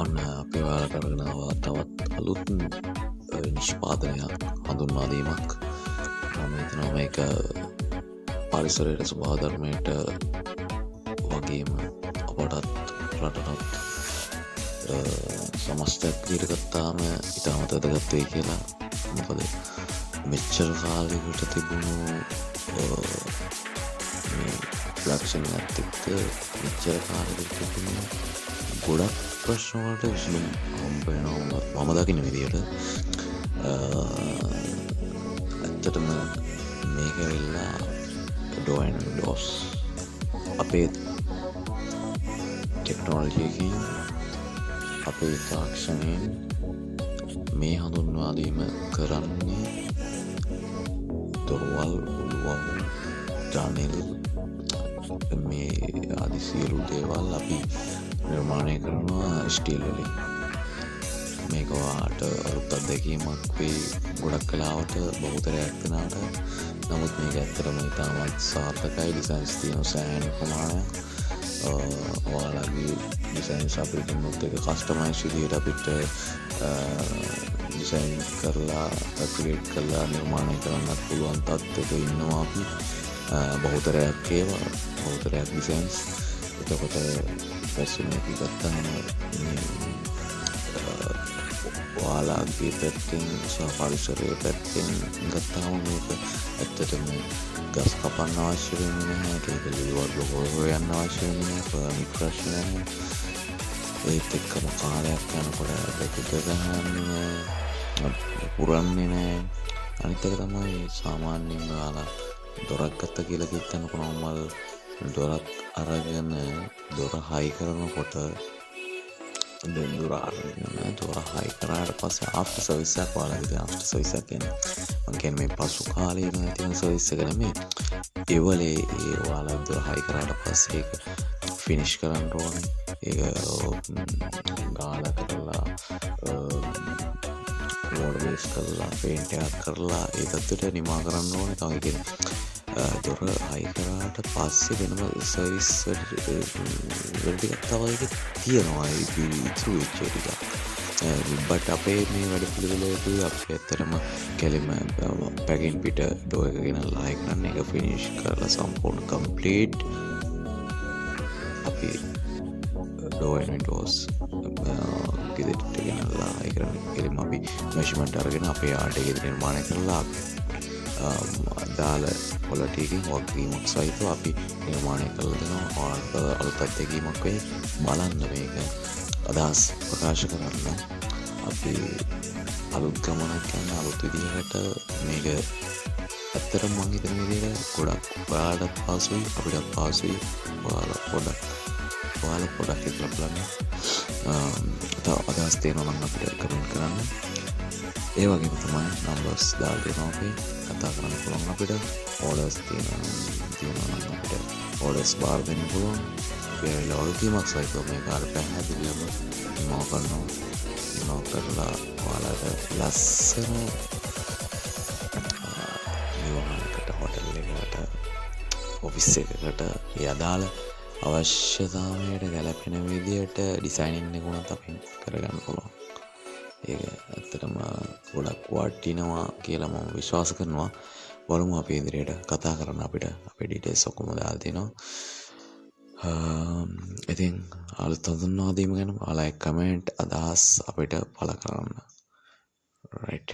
ඔන්න අපි ඔයාලට අරගෙන ආවා තවත් අලුත් නිෂ්පාදනයක්, හඳුන්වා දීමක්. මම හිතනවා මේක පරිසරයට, ස්වභාව ධර්මයට වගේම අපටත් රටටත් සමස්තයක් විදිහට ගත්තාම ඉතාමත් වැදගත් වෙයි කියලා. මොකද මෙච්චර කාලයකට තිබුණු මේ ප්‍රොඩක්ෂන් එකත් එක්ක මෙච්චර කාලයකට තිබුණු ගොඩක් ප්‍රශ්න වලට විසඳුම් හම්බ වෙනවා මම දකින විදියට. ඇත්තටම මේක ඇවිල්ලා ඩෝ ඇන්ඩ් වින්ඩෝස් අපේ ටෙක්නොලොජි එකකින්, අපේ තාක්ෂණයෙන් මේ හඳුන්වා දීම කරන්නේ. දොරවල්, ඔළුවල්, ජනෙල් මේ ආදි සියලු දේවල් අපි නිර්මාණය කරනවා ස්ටීල් වලින්. මේක ඔයාට අලුත් අත්දැකීමක් වෙයි ගොඩක් වෙලාවට බහුතරයක් දෙනාට. නමුත් මේක ඇත්තටම ඉතාමත් සාර්ථකයි. ඩිසයින්ස් තියෙන සෑහෙන ප්‍රමාණයක්. ඔයාලගේ ඩිසයින්ස් අපිට දුන්නොත් ඒක කස්ටමයිස් විදියට අපිට ඩිසයින් කරලා, ක්‍රියේට් කරලා නිර්මාණය කරන්නත් පුළුවන් තත්ත්වයක ඉන්නවා අපි. බහුතරයක් ඒවා, බහුතරයක් ඩිසයින්ස්. එතකොට පස්සේ මේක ගත්තාම මේ ඔයාලගේ පැත්තෙන් සහ පරිසරයේ පැත්තෙන් ගත්තාම මේක ඇත්තටම ගස් කපන්න අවශ්‍ය වෙන්නේ නැහැ. ඒක ලී වර්ග හොය හොය යන්න අවශ්‍ය වෙන්නේ නැහැ. පර්මිට් ප්‍රශ්න නැහැ. ඒත් එක්කම කාලයක් යනකොට දෙකුත ගහන්නේ නැහැ. පුරන්නේ නැහැ. අනිත් එක තමයි සාමාන්‍යයෙන් ඔයාලා දොරක් ගත්ත කියලා හිතන්නකො. නෝමල් දොරක් අරගෙන දොර හයි කරනකොට, දැන් දොර අරගෙන දොර හයි කරාට පස්සේ ආෆ්ටර් සර්විස් එකක් ඔයාලගේ තියෙන. ආෆ්ටර් සර්විස් එකක් කියන්නේ මං කියන්නේ මේ පසු කාලීනව ඇති වෙන සර්විස් එක නෙමෙයි. ඒ වෙලේ ඒ ඔයාලා දොර හයි කරාට පස්සේ ඒක ෆිනිෂ් කරන්න ඕනේ. ඒක ගාලා කරලා, වෝටර් බේස් කරලා, පේන්ට් එකක් කරලා ඒ තත්ත්වයට නිමා කරන්න ඕනේ. තව ඒ කියන්නේ දොර හයි කරාට පස්සේ වෙනම සර්විස් වැඩ ටිකක් තව ඒකේ තියෙනවා, ඉතුරු වෙච්ච ටිකක්. බට් අපේ මේ වැඩ පිළිවෙලේදී අපි ඇත්තටම කෙලින්ම පැකින් පිට ඩෝ එක ගෙනල්ලා හයි කරන්න, ඒක ෆිනිෂ් කරලා සම්පූර්ණ කම්ප්ලීට් අපි ඩෝ ඇන්ඩ් වින්ඩෝස් ගෙදරට ගෙනල්ලා හයි කරන්නේ. කෙලින්ම අපි මෙෂර්මන්ට් අරගෙන අපේ යාඩ් එකේදී නිර්මාණය කරලා අදාළ ක්වොලිටි එකකින් වගකීමක් සහිතව අපි නිර්මාණය කරලා දෙනවා. ඔයාලට අලුත් අත්දැකීමක් වෙයි. බලන්න, මේක අදහස් ප්‍රකාශ කරන්න. අපි අලුත් ගමනක් යන්න අලුත් විදිහකට. මේක ඇත්තටම මං හිතන විදිහට ගොඩක් ඔයාලටත් පහසුයි, අපිටත් පහසුයි. ඔයාලා පොඩක් හිතලා බලන්න. තව අදහස් තියෙනවා නම් අපිට කමෙන්ට් කරන්න. ඒ වගේම තමයි නම්බර්ස් දාලා දෙනවා, අපේ කතා කරන්න පුළුවන් අපිට. ඕඩර්ස් තියෙනවා නම් අපිට ඕඩර්ස් බාර දෙන්න පුළුවන්. අපි ඇවිල්ලා වගකීමක් සහිතව මේක අර පැහැදිලිවම නිමව කරනවා. නිමව කරලා ඔයාලට ලස්සන නිවාහනකට, හොටෙල් එකකට, ඔෆිස් එකකට ඒ අදාළ අවශ්‍යතාවයට ගැලපෙන විදියට ඩිසයිනින් එක වුණත් අපෙන් කරගන්න පුළුවන්. ඒක ඇත්තටම ගොඩක් වටිනවා කියලා මම විශ්වාස කරනවා. බලමු, අපි ඉදිරියට කතා කරන්න අපිට. අපේ ඩීටේල්ස් ඔක්කොම දාලා තිනවා. ඉතින් අලුත් හඳුන්වා දීම ගැන ඔයාලා කමෙන්ට් අදහස් අපිට පළ කරන්න. රයිට්.